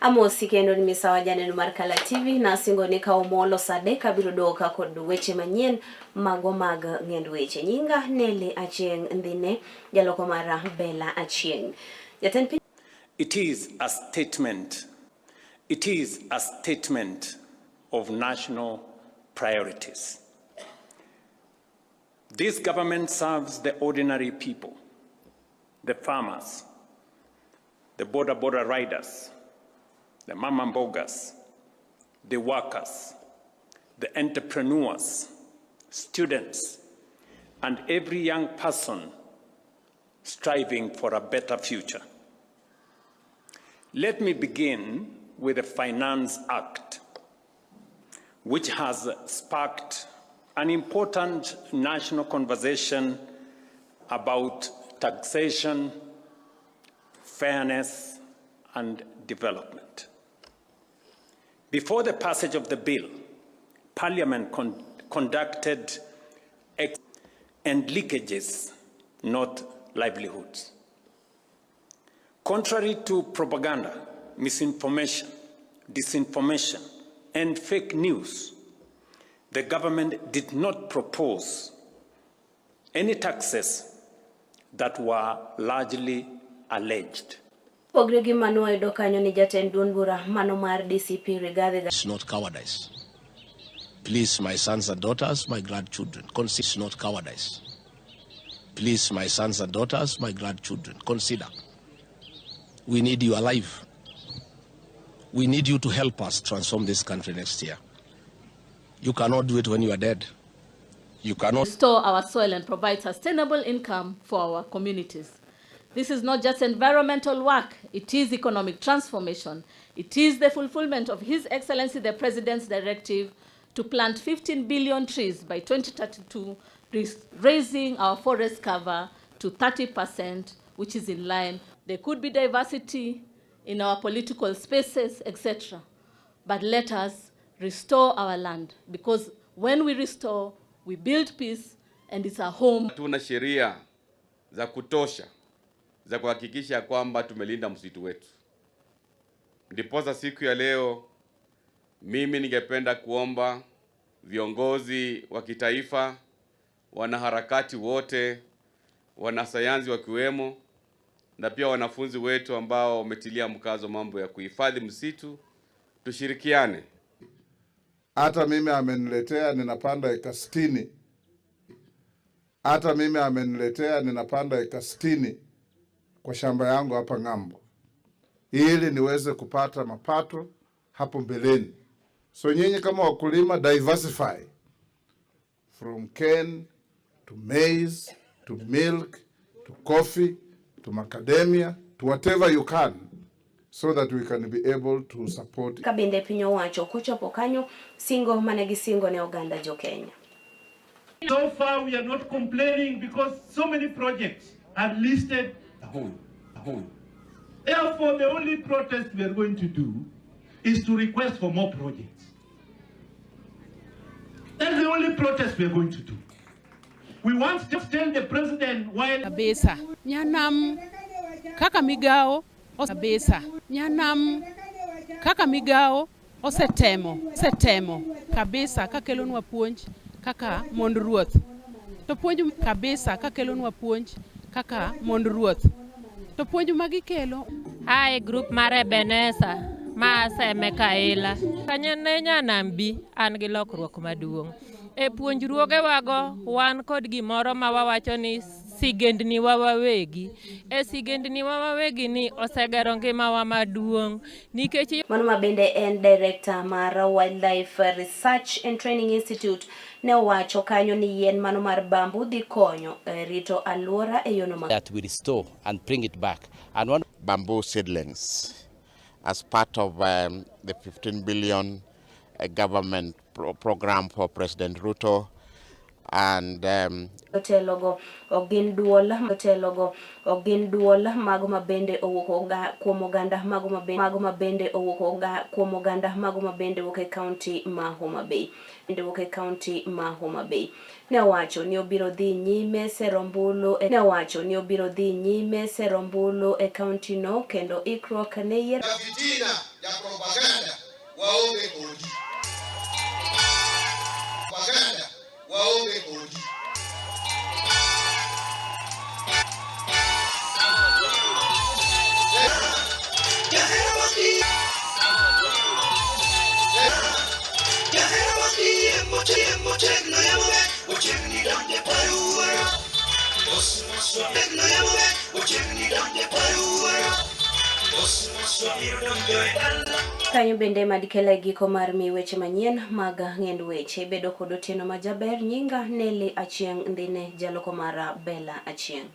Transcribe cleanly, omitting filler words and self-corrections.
Amosi kendo ni misawa janeno mar Kala TV nasingo ni ka omolo saa adek abiro duoka kod weche manyien magwa mag ng'end weche. Nyinga Nelly Achieng' Ndhine, jaloko mara Bella Achieng'. Jatend piny It is a statement. It is a statement of national priorities. This government serves the ordinary people, the farmers, the boda boda riders, the mama mbogas, the workers, the entrepreneurs, students, and every young person striving for a better future. Let me begin with the Finance Act, which has sparked an important national conversation about taxation, fairness, and development. Before the passage of the bill, Parliament conducted and leakages, not livelihoods. Contrary to propaganda, misinformation, disinformation, and fake news, the government did not propose any taxes that were largely alleged. Pogre gi mano wayudo kanyo ni jatend duond bura mano mar DCP Rigathi It's not cowardice. Please, my sons and daughters, my grandchildren, consider it's not cowardice. Please, my sons and daughters, my grandchildren, consider. We need you alive. We need you to help us transform this country next year. You cannot do it when you are dead. You cannot Restore our soil and provide sustainable income for our communities. This is not just environmental work, it is economic transformation. It is the fulfillment of His Excellency the President's directive to plant 15 billion trees by 2032, raising our forest cover to 30%, which is in line. There could be diversity in our political spaces, etc. But let us restore our land, because when we restore, we build peace and it's a home. Tuna sheria za kutosha za kuhakikisha kwamba tumelinda msitu wetu. Ndiposa siku ya leo mimi ningependa kuomba viongozi wa kitaifa, wanaharakati wote, wanasayansi wakiwemo, na pia wanafunzi wetu ambao wametilia mkazo mambo ya kuhifadhi msitu, tushirikiane. Hata mimi ameniletea, ninapanda eka 60. Hata mimi ameniletea, ninapanda eka 60 kwa shamba yangu hapa ng'ambo, ili niweze kupata mapato hapo mbeleni. So nyinyi kama wakulima, diversify from cane to maize to milk to coffee to macadamia to whatever you can so that we can be able to support. Kabinde piny owacho kochopo kanyo singo mane gisingo ne oganda jo Kenya. So far, we are not complaining because so many projects are listed. Whole, whole. Therefore, the only protest we are going to do is to request for more projects. That's the only protest we are going to do. We want to tell the president while Kabisa nyanam kaka migawo kabisa nyanam kaka migawo osetemo kabisa kakelonwa puonj kaka mond ruoth to puonj kabisa kakelonwa puonj kaka mond ruoth to puonj magikelo. Ae group mar Ebeneza ma aseme Kaila. Kanye ne nyanam bi an gi lokruok maduong'. E puonjruogewago wan kod gimoro ma wawacho ni sigendni wa wawegi. E sigendni wa wawegi ni osegero ngimawa maduong' nikech Mano ma bende en director mar Wildlife Research and Training Institute ne owacho kanyo ni yien mano mar bamboo dhi konyo e rito alwora e yono ma that we restore and bring it back. And one bamboo seedlings as part of the 15 billion government program for President Ruto. And Jotelogo ok gin duol jotelogo ok gin duol mago mabende owuok oga, kuom oganda mago mabende mago mabende owuok oga, kuom oganda mago mabende wuok e kaunti ma Homa Bay bende wuok e kaunti ma Homa Bay. Ne owacho ni obiro dhi nyime sero ombulu ne owacho ni obiro dhi nyime sero ombulu e kaunti no kendo ikruok ne yiero fitina ya propaganda waonge kodi. Propaganda waonge kodi. Kanyo bende madikela e giko mar mi weche manyien mag ng'end weche. Bedo kod otieno majaber nyinga Nelly Achieng' Ndhine jaloko mara Bella Achieng'.